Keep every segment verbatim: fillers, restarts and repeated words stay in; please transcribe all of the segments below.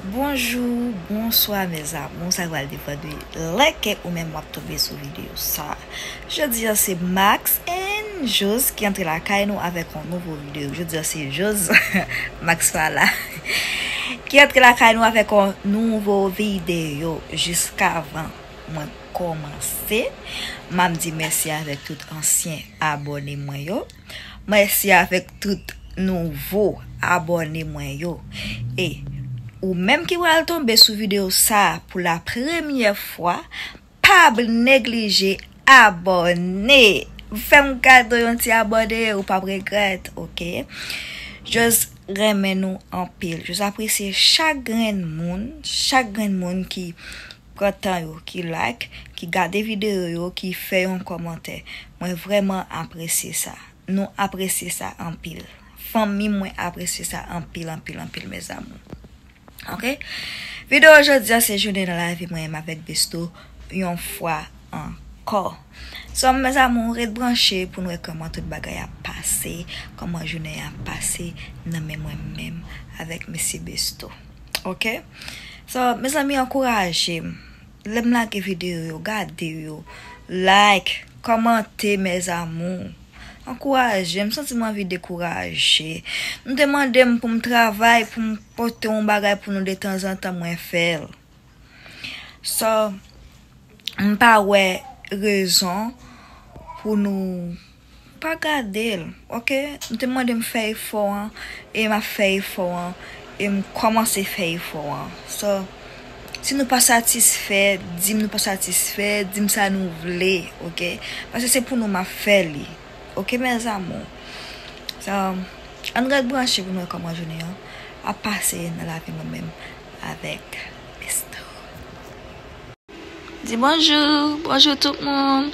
Bonjou, bonswa mes amours, sa pral depann de lè ke ou menm w ap tonbe sou videyo sa. Jodi a se Max and Jose ki antre lakay nou avèk yon nouvo videyo. Jodi a se Jose, Max pa la. Ki antre lakay nou avèk yon nouvo videyo. Jiskavan mwen kòmanse, m ap di mèsi avèk tout ansyen abòne mwen yo. Mèsi avèk tout nouvo abòne mwen yo. E ou menm ki pral tonbe sou videyo sa pou la premyè fwa, pa bl-, neglije abòne. Fè m kado yon ti abòne, ou p ap regrèt, oke? Jose renmen nou anpil. Jose apresye chak grenn moun, chak grenn moun ki pran tan yo, ki like, ki gade videyo yo, ki fè yon kòmantè. Mwen vrèman apresye sa. Nou apresye sa anpil. Fanmi mwen apresye sa anpil, anpil, anpil, mes amours. Oke? Videyo jodi a se jounen nan lavi mwen menm avèk Besto yon fwa ankò. So, mes amours, ret branche pou n wè kòman tout bagay ap pase, kòman jounen an ap pase nan men mwen menm avèk mesye Besto. Oke? So, mezanmi, ankouraje m. Lè m lage videyo yo, gade yo. Like, kòmante, mes amours. Ankouraje m, m santi m anvi dekouraje. Nou te mande m pou m travay, pou m pote yon bagay pou nou detanzantan, mwen fè l. So, m pa wè rezon pou nou pa gade l, oke? Nou te mande m fè efò an, e m ap fè efò an, e m kòmanse fè efò an. So, si nou pa satisfè, di m nou pa satisfè, di m sa nou vle, oke? Paske se pou nou m ap fè li, oke, mes amours? So, ann ret branche pou nou wè kòman jounen an ap pase nan lavi mwen menm avèk Besto. Di bonjou, bonjou tout moun.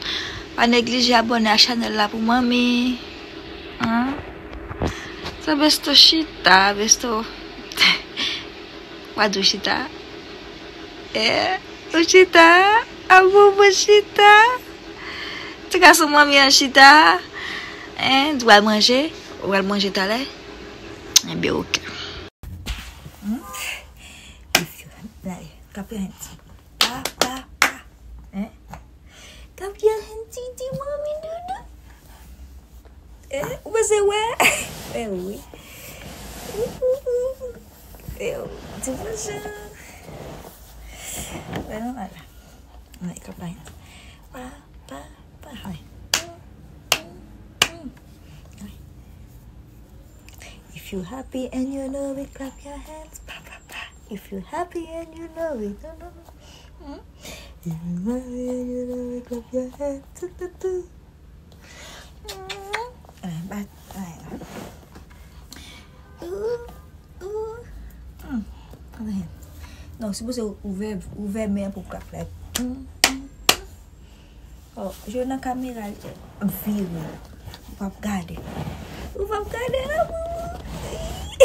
Pa neglije abòne a chanèl la pou manmi. Hein? Sa Besto chita, Besto. Wa di w chita? Eh, ou chita? A bon, bon chita. Ti gason manmi an chita. Hein, di w al manje? Ou al manje talè? Ebyen, oke. Hmm? If you, like, clap your hands. Pa, pa, pa. Hein? Clap your hands, di, di, mommy, doudou. Eh, ou bezwen wè? Eh, wi. Eh, wi. Di bonjou. Wè, non, la, la. Wè, clap your hands. Pa, pa, pa. Wè. If you happy and you know it, clap your hands. Pa, pa, pa. If you happy and you know it, no, no, no. Hmm? If you happy and you know it, clap your hands. Tu, tu, tu. Hmm. Eh, ba, eh. Ooh, ooh. Hmm. Ann. Non, sipoze ouvè, ouvè men pou clap la. Hmm, hmm, hmm. Oh, jwe nan kamera, vire. Ou p ap gade. Ou p ap gade la, boo.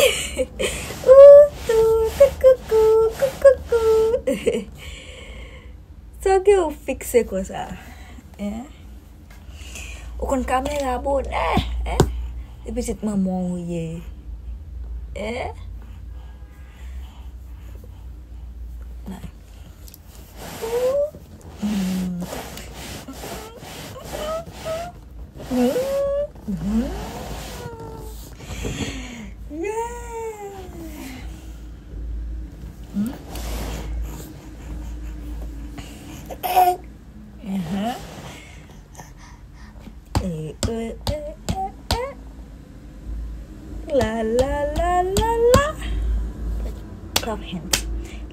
Ou tou, tou, koukou, kou, koukou. Sa gen ou fikse konsa? Hein? Ou konn kamera bonè, hein? Se pitit manman ou ye. Hein? Nan. La, la, la, la, la. Clap hands.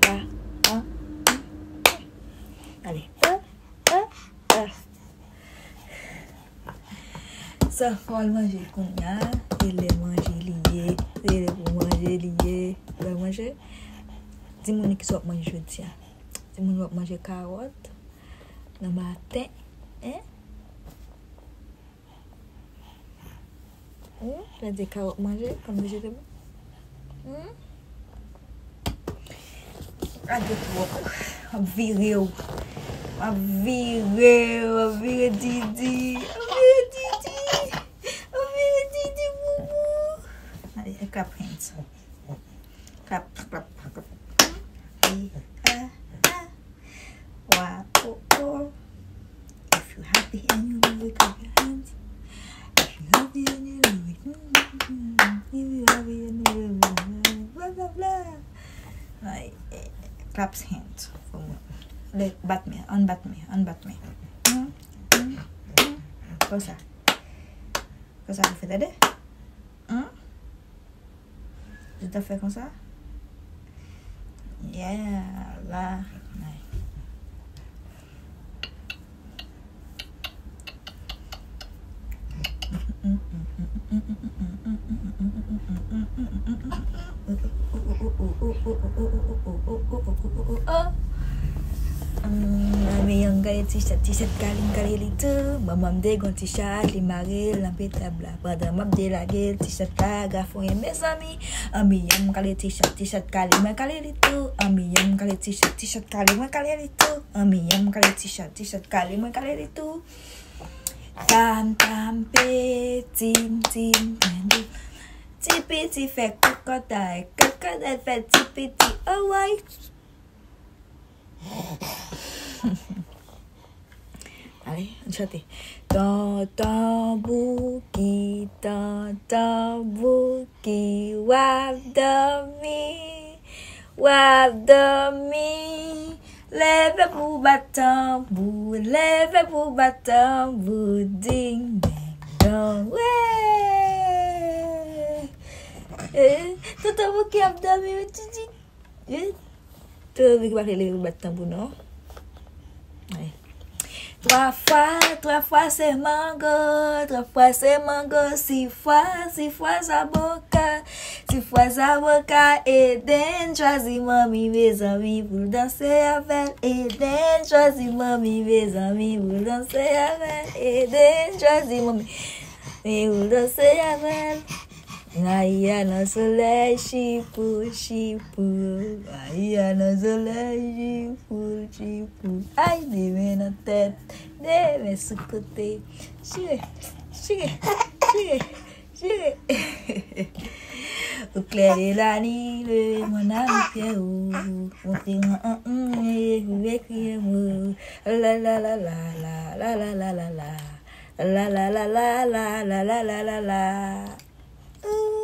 La, la. Ale. Ah, ah, ah. Sa fò al manje kounye a. E lè manje li ye. E lè pou manje li ye. Lè manje. Di moun ki sa w ap manje jodi a. Di moun w ap manje kawòt nan maten. Hein? Hmm? Lè di kawòt manje, kòm di jete bon. Hmm? Gade twòp. W ap vire w. W ap vire, w ap vire didi. W ap vire didi. W ap vire didi boubou. Ale, clap hands. Clap, clap, clap. Ay, eh, claps hands. Fò mwen. Lè, bat men, ann bat men, ann bat men. Hmm, hmm, hmm. Konsa. Konsa pou fè, tande? Hmm? Ou ta fè konsa? Yeah, la. Ay. Anmeyè m kale ti chat, ti chat kale m kale li tou. Manman m te gon ti chat, li mare l nan pye tab la. Pandan m ap delage l, ti chat la gafonyen, mezanmi. Anmeyè m kale ti chat, ti chat kale mwen kale li tou. Anmeyè m kale ti chat, ti chat kale mwen kale li tou. Anmeyè m kale ti chat, ti chat kale mwen kale li tou. Tam tam pe, tim tim, tande. Ti piti fè kokotay, kokotay fè ti piti, oh way. Ale, ann chante. Tonton Bouki, tonton Bouki, w ap dòmi, w ap dòmi. Leve pou bat tanbou, leve pou bat tanbou, ding, ding, dong, wè. Eh, tonton Bouki ap dòmi, wi, titi. Eh, tonton Bouki pa vle leve pou bat tanbou, non. Wi. Twa fwa, twa fwa se mango, twa fwa se mango, sis fwa, sis fwa zaboka, sis fwa zaboka, Eden chwazi manmi, mezanmi, pou l danse avè l, Eden chwazi manmi, mezanmi, pou l danse avè l, Eden chwazi manmi, mi pou l danse avè l. Mayi a nan solèy, chipou, chipou. Mayi a nan solèy, chipou, chipou. Ay, de men nan tèt, de men sou kote. Chire, chire, chire, chire. Au clair de la nuit, le mon ami Pierrot. Montre mwen, mm, mm, e, e, kriye mo. La, la, la, la. La, la, la, la, la, la, la, la. Ooh.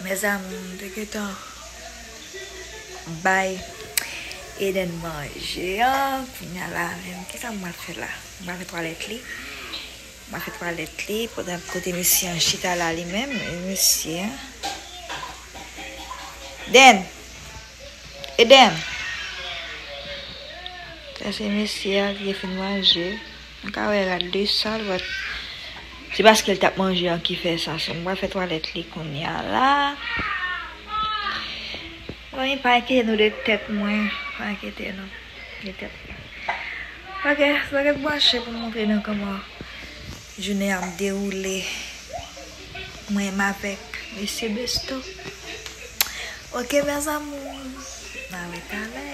Mezanmi, m te gentan bay Eden manje an. Kounye a la menm, kisa m pral fè la? M pral fè twalèt li. M pral fè twalèt li pandan kote mesye an chita la li menm. E mesye an. Den! Eden! Sa se mesye a ki te fin manje. Nou ka wè rad li sal, but se paske l t ap manje an ki fè sa. So, m pral fè twalèt li kounye a la. Zanmi, pa enkyete nou de tèt mwen. Pa enkyete nou de tèt mwen. Ok, so ret branche pou m montre nou kòman jounen an ap dewoule. Mwen menm avèk mesye Besto. Ok, mes amours. N a wè talè.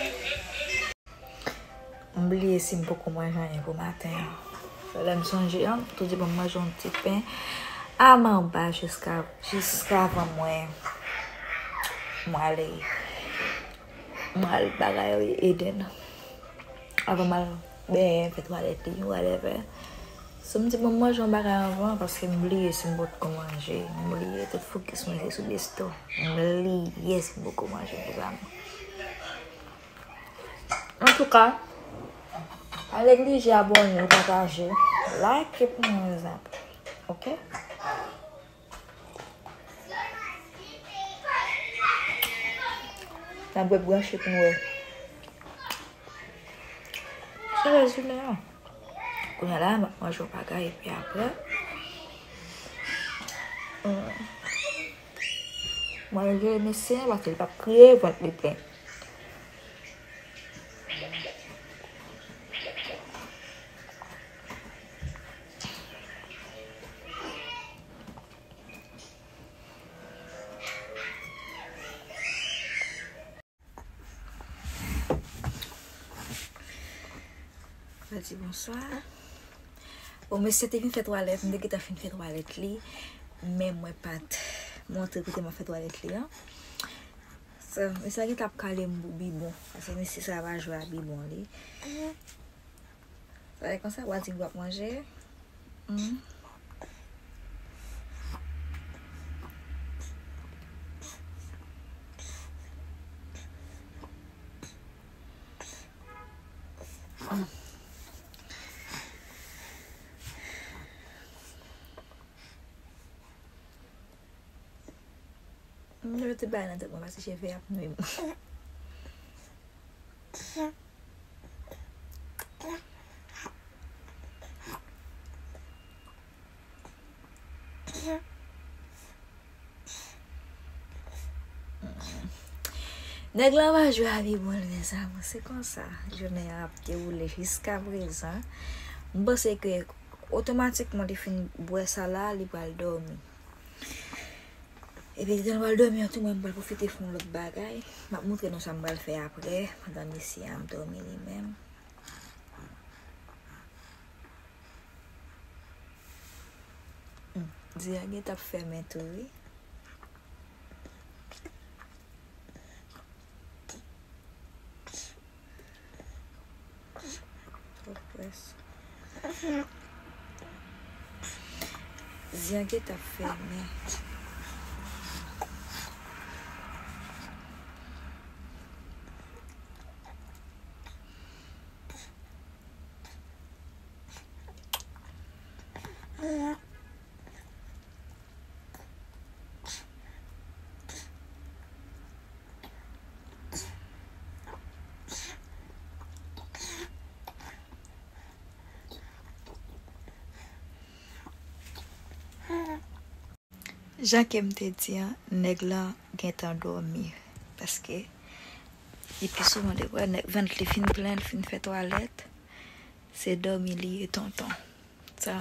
M bliye si m poko manje anyen pou maten an. Fè lè m sonje an, m tou di bon m manje yon ti pen a manba jiska, jiskavan mwen, mwen ale, mwen al bagay Eden. Avan m al benyen, fè twalèt li, whatever. So m di bon m manje yon bagay anvan, paske m bliye si m potko manje. M bliye, tout fokis mwen se sou Besto. M bliye si m poko manje, mes amours. Antouka, pa neglije abòne, pataje, like pou mwen, mezanmi. Ok? N ap ret branche pou n wè. Sa se jounen an. Kounye a la, m ap manje yon bagay, epi apre, hmm, manje mesye an, paske li p ap kriye, vant li plen. Mwen di bonswa. Bon, mesye te vin fè twalèt, m te gentan fin fè twalèt li, men mwen pa t montre kote m ap fè twalèt li an. So, mesye a gentan ap kale m pou bibwon, paske mesye sa pa jwe a bibwon li. Sa vle konsa, w a di w ap manje. Hmm. Hmm. M mete bagay nan tèt mwen paske cheve ap nwi m. Nèg la pa jwe a bibwon, mezanmi, se konsa jounen an ap dewoule jiska prezan. M panse ke otomatikman li fin bwè sa la, li pral dòmi. Epi, lè l pral dòmi an tou, mwen, m pral pwofite fè yon lòt bagay. M ap montre nou sa m pral fè apre, pandan mesye a ap dòmi li menm. Hmm, zye a gentan ap fèmen tou, wi. Twò près. Zye a gentan fèmen. Jan ke m te di an, nèg lan gentan dòmi. Paske li pi souvan, depi w wè nèg vant li fin plen, li fin fè twalèt, se dòmi li ye tonton. Sa,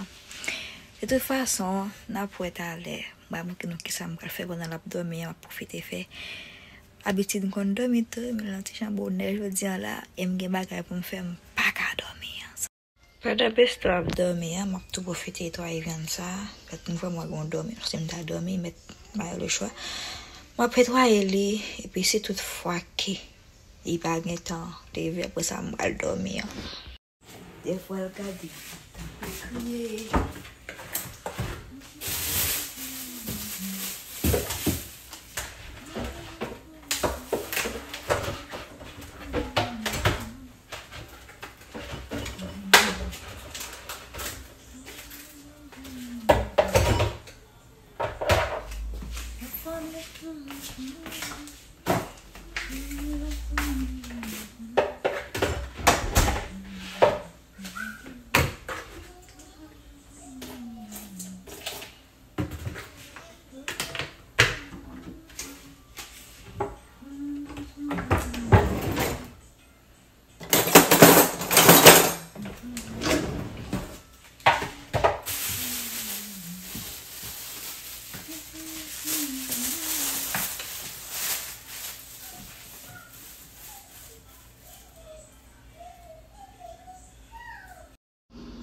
de tout fason, n ap wè talè. M va montre nou kisa m pral fè pandan l ap dòmi an, m ap pwofite fè abitid m konn dòmi tou, men l yon ti jan bonè jodi a la, e m gen bagay pou m fè, m pa ka dòmi an. Pandan Besto ap dòmi an, m ap tou pwofite netwaye vyann sa. Fèt m vrèman gon dòmi, paske m ta dòmi, mèt pa gen lechwa. M ap netwaye li, epi si tout fwa ke li pa gentan leve, apre sa m pral dòmi an. Defwa l ka di, "Kriye."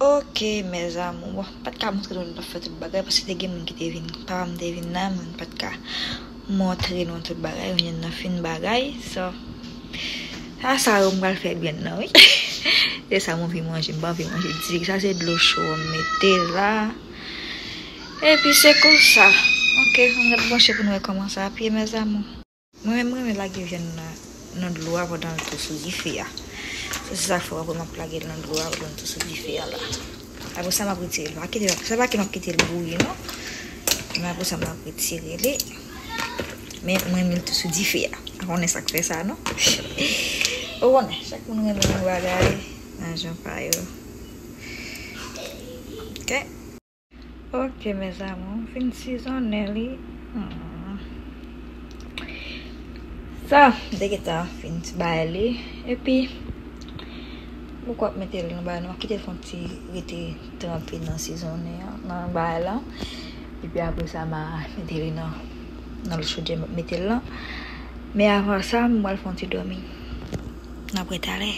Ok, mes amours. Bon, m pa t ka montre nou lè m t ap fè tout bagay, paske te gen moun ki te vin, papa m te vin la, mwen pa t ka montre nou tout bagay, mwen jwenn nan fin bagay. So, sa, sa yo m pral fè byen nan, wi. Se sa m anvi manje, m pa anvi manje diri. Sa se dlo cho m mete la. Epi se konsa. Ok, ann ret branche pou nou wè kòman sa ap ye, mes amours. Mwen menm, m renmen lage vyann nan, nan dlo a pandan l tou sou dife a. Se sa k fè w ap wè m ap lage l nan dlo a pandan l tou sou dife a la. Apre sa, m ap retire l. Pa kite l, se pa ke m ap kite l bouyi, non. Men apre sa, m ap retire li. Men mwen, m renmen l tou sou dife a. Ou konnen sa k fè sa, non? Ou konnen, chak moun renmen yon bagay. Nan jan pa yo. Ok. Ok, mes amours, m fin sizonnen li. Hmm. Sa, m te gentan fin ti bay li. Epi, m poko ap mete l nan bay la, m ap kite l fè yon ti rete tranpe nan sizonnen an, nan bay la. Epi apre sa, m a mete li nan, nan lòt chodyè m ap mete l lan. Men avan sa, m pral fè yon ti dòmi. N ap wè talè.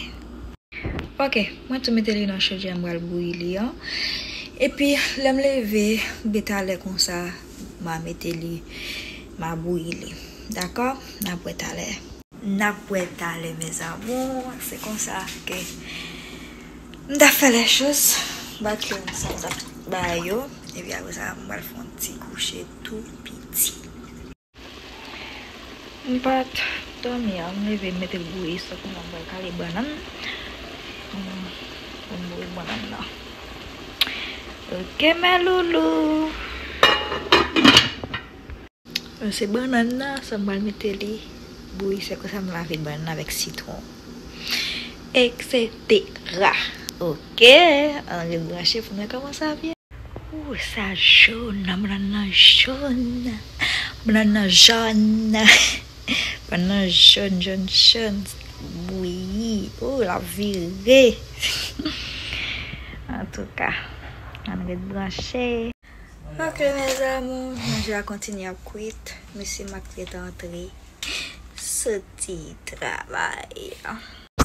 Ok, mwen tou mete li nan chodyè, m pral bouyi li an. Epi, lè m leve, byen talè konsa, m a mete li, m a bouyi li. Dakò? N ap wè talè. N ap wè talè, mes amours. Se konsa ke m t ap fè lè choz. Bat yo, sa m t ap ba yo. Epi apre sa, m pral fè yon ti kouche tou piti. M pa t dòmi an, m leve, m mete l bouyi, sa kounye a m pral kale bannann. Hmm, pou m bouyi bannann nan. Ok, mes loulous. Se bannann nan, sa m pral mete li bouyi, se konsa m lave bannann avèk sitwon, et cetera. Ok, ann ret branche pou nou wè kòman sa ap ye. Ooh, sa jòn, bannann nan jòn. Bannann nan jòn. Bannann nan jòn, jòn, jòn. Bouyi. Ooh, l ap vire. Antouka, ann ret branche. Ok, mes amours, manje a kontinye ap kwit. Mesye Max ret antre. Soti travay.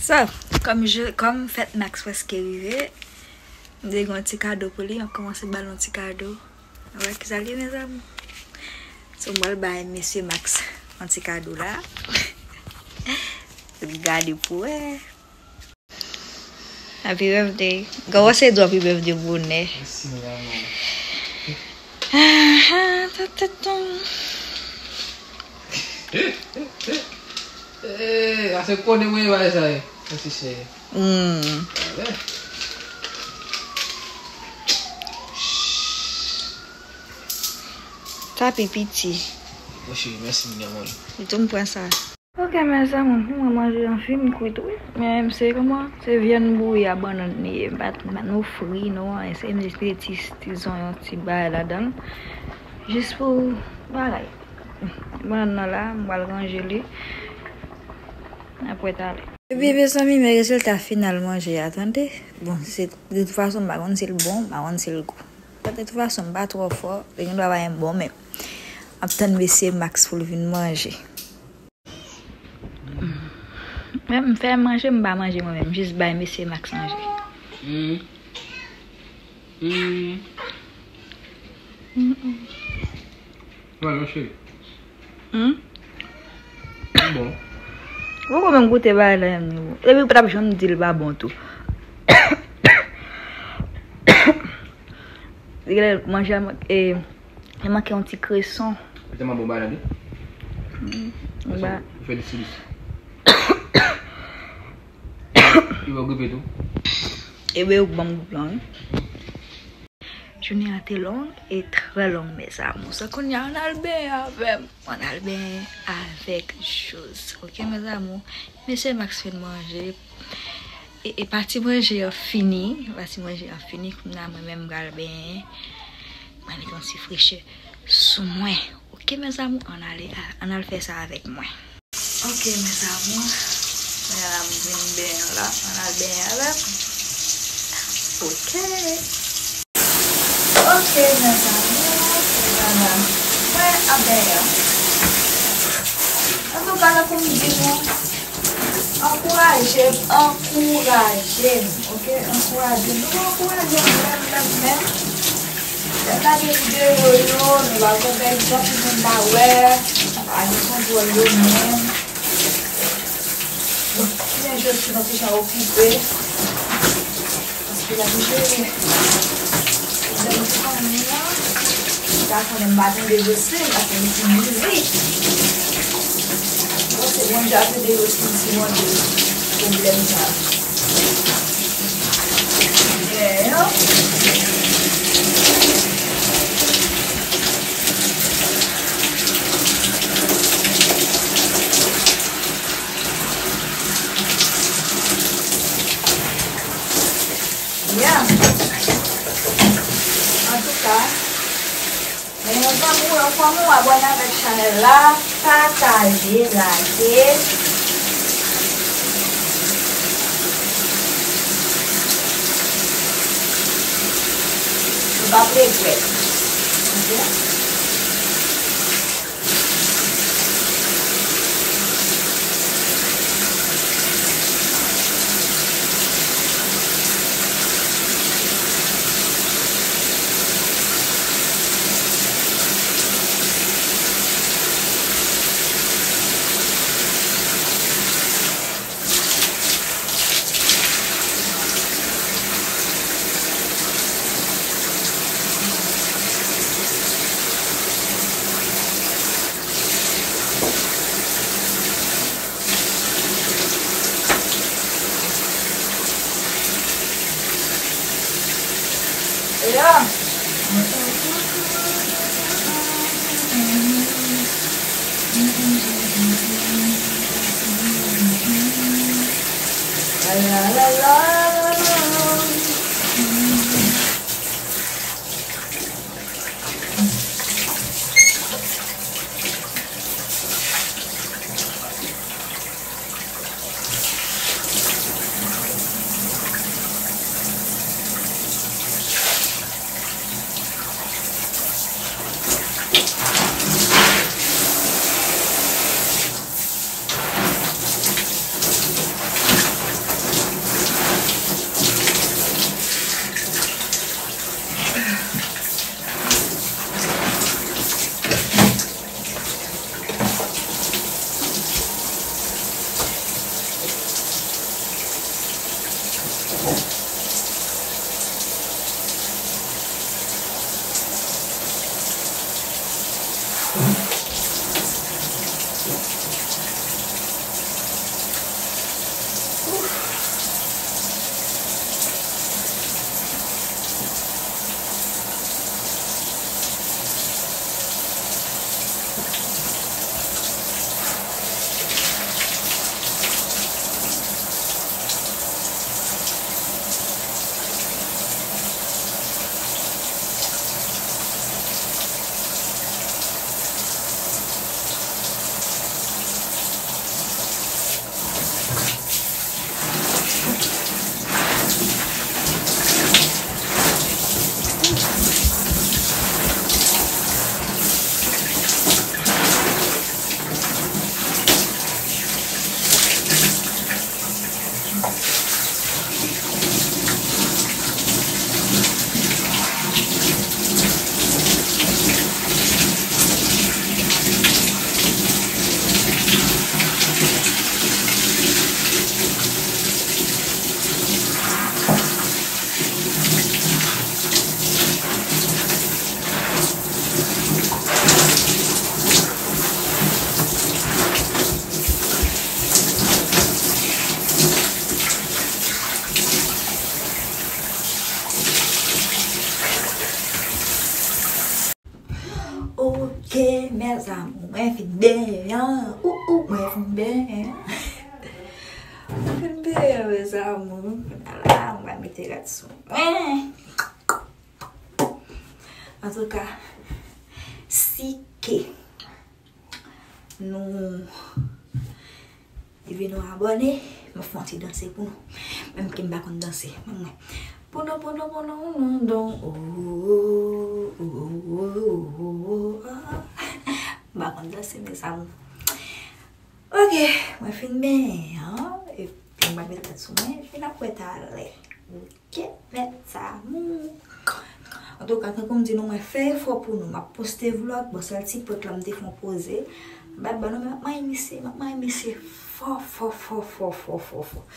So, kòm je, kòm fèt Max prèske rive, m te gen yon ti kado pou li, m ap kòmanse ba l yon ti kado. Wè kisa l ye, mes amours? So, m pral bay mesye Max yon ti kado la. Gade pou wè. Happy birthday. Gawa se do happy birthday bonè. Mèsi, mes amours. Ah, ah, ta, ta, ta. Eh, a se konnen mwen bagay sa ye. Mèsi, cheri. Hmm. Sa pi piti. Mwen cheri, mèsi, mon amour. Li tou m pran sa. Ok, mes amours, pou mwen manje an fin kwit, wi. Men se kòman? Se vyann bouyi a bannann li ye. M pa t, m pa t nou fri, nou anyen. Se m jis mete ti, ti zon, yon ti bagay ladan l. Jis pou bagay. Bannann nan la, m pral ranje li. N ap wè talè. Ebyen, mezanmi, men rezilta final manje a, tande. Bon, se, de tout fason, m pa konn si l bon, m pa konn si l gou. De tout fason, m pa twò fò, li gen dwa pa bon, men m ap tann mesye Max pou l vin manje. Men m fè manje, m pa manje mwen menm, m jis bay mesye Max manje. Mm. Mm. Mm, mm. Wè, mon cheri. Hmm? Bon. Ou poko menm goute bagay la menm, non. Epi ou pa t ap janm di l pa bon tou. Li genlè manje a manke, e, li manke yon ti kreson. Li tèlman bon bagay la, wi. Hmm. Ou fè li silis. Li wè w gripe tou. Ebyen, ou ban m gwoup lan, wi. Jounen an te long e trè long, mes amours. Sa kounye a, ann al benyen avè m. Ann al benyen avèk Jous. Ok, mes amours. Mesye Max fin manje. E, e pati manje an fini. Pati manje an fini. Kounye a, mwen menm, m pral benyen. Mwen met yon ti frechè sou mwen. Ok, mes amours, ann ale, ann al fè sa avèk mwen. Ok, mes amours. Kounye a la, m vin benyen la. Ann al benyen avè m. Ok. Ok, mes amours. Kounye a la, mwen ap benyen. Antouka, tankou m di nou, ankouraje m, ankouraje m, ok? Ankouraje m. Nou ankouraje m menm, menm, menm. Lè m gade videyo yo, nou pa konn egzanp, nou pa wè, pa gen kontwòl yo menm. Bon, kijan Josline ap jan okipe? Paske l ap jere pwoblèm ti fanmi an. Sa konnen m pa tande Josline, paske li fin mouri. Bon, se Bondye ap ede Josline simonte pwoblèm sa. Yeah. Yeah. Antouka, men yon zanmi w, yon fanmi w, abòne avèk chanèl la, pataje, like. Ou p ap regrèt. Ok? Ok, mes amours, mwen fin benyen. Ou, ou, mwen fin benyen. Mwen fin benyen, mes amours. Ala, mwen mete rad sou mwen. Antouka, si ke nou rive nou abòne, m ap fè yon ti danse pou nou. Menm ke m pa konn danse, ban mwen. Pou nou, pou nou, pou nou, nou, don. Oh, oh, oh, oh, oh, oh, ah. M pa konn danse, mes amours. Ok, mwen fin benyen, epi m ap mete tèt sou mwen, epi n ap wè talè. Ok, mes amours. Antouka, tankou m di nou, mwen fè efò pou nou. M ap poste vlog. Bon, sèl ti prank la m te fè yon poze. M pa t ban nou, men m ap manyen misye, m ap manyen misye fò, fò, fò, fò, fò, fò, fò.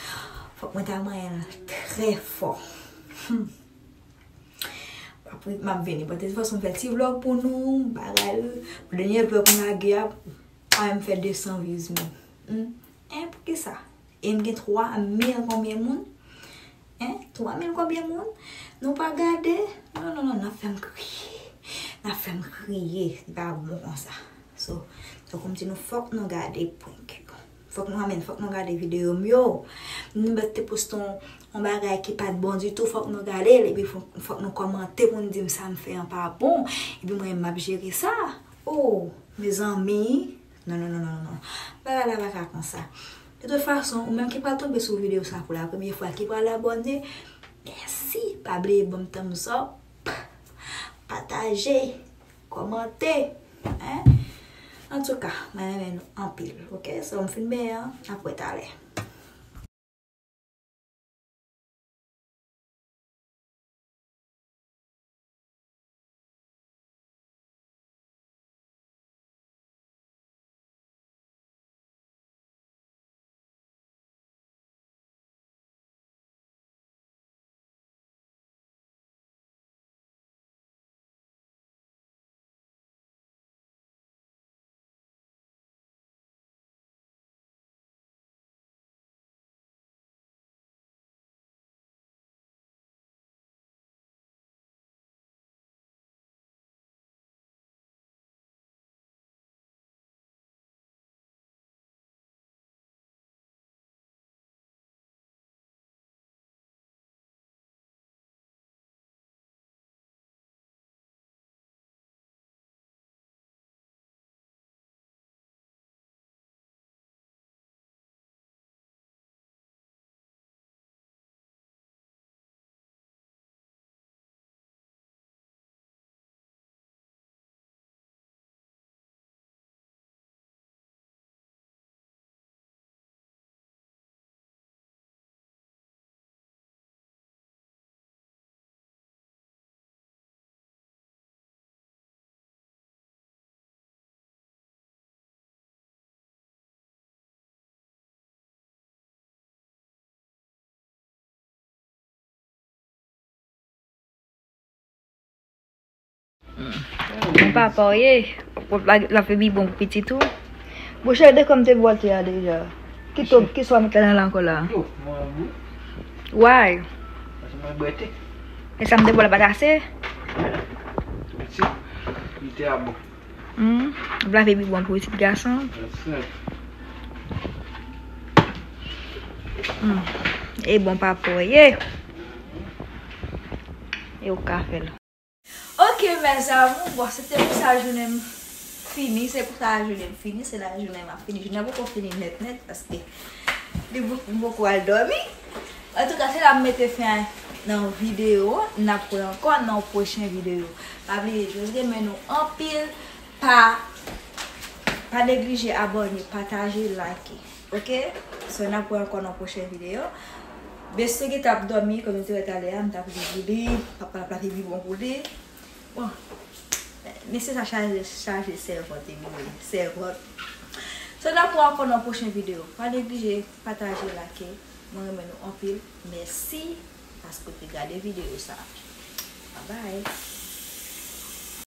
Fòk mwen ta manyen l trè fò. Hmm. Apre, m ap vini. Bon, de tout fason, m fè ti vlog pou nou, bagay. Dènye vlog m lage a, a, m fè de san views, men. Hmm. Hein, poukisa? E m gen twa mil konbyen moun? Hein? Twa mil konbyen moun? Nou pa gade? Non, non, non, n ap fè m kriye. N ap fè m kriye. Li pa bon konsa. So, tankou m di nou, fòk nou gade prank yo. Fòk nou, amen, fòk nou gade videyo m yo. M mèt te poste yon, yon bagay ki pa t bon ditou, fòk nou gade l, epi fò-, fòk nou kòmante pou n di m sa m fè an pa bon, epi mwen menm m ap jere sa. Oh, mezanmi. Non, non, non, non, non. Bagay la pa ka konsa. De tout fason, ou menm ki pral tonbe sou videyo sa pou la premye fwa, ki pral abòne, mèsi. Pa bliye ban m thumbs up, pataje, kòmante, hein? Antouka, mwen renmen nou anpil, oke? So, m fin benyen an, n ap wè talè. Bon papa w ye, w ap la, la fè bi bon pou pitit ou. Bon cheri, de kòm te bwate a deja. Ki to, ki swa met la nan la ankò la? Yo, mwen an bou. Why? Paske mwen bwete. E sa m te bwè la pa t ase? Mèsi. Li te a bon. Hmm, w ap la fè bi bon pou pitit gason. Yes, sir. Hmm. E bon papa w ye. E w ka fè l. Ok, mes amours, bon, se te pou sa jounen m fini, se pou sa jounen m fini, se la jounen m ap fini. Jounen an poko fini nèt nèt, paske li pou, m poko al dòmi. Antouka, se la m mete fen nan videyo, n ap wè ankò nan yon pwochen videyo. Pa bliye, Djozge renmen nou anpil, pa, pa neglije abòne, pataje, like. Ok? So, n ap wè ankò nan pwochen videyo. Bestie ki t ap dòmi, kòm m te wè talè a, m t ap ri pou li, papa l ap la fè bi bon pou li. Bon, mesye sa chaje, chaje sèvant, anyway, sèvant. So, n ap wè ankò nan pwochen videyo. Pa neglije, pataje, like. Mwen renmen nou anpil. Mèsi paske w te gade videyo sa. Bye bye.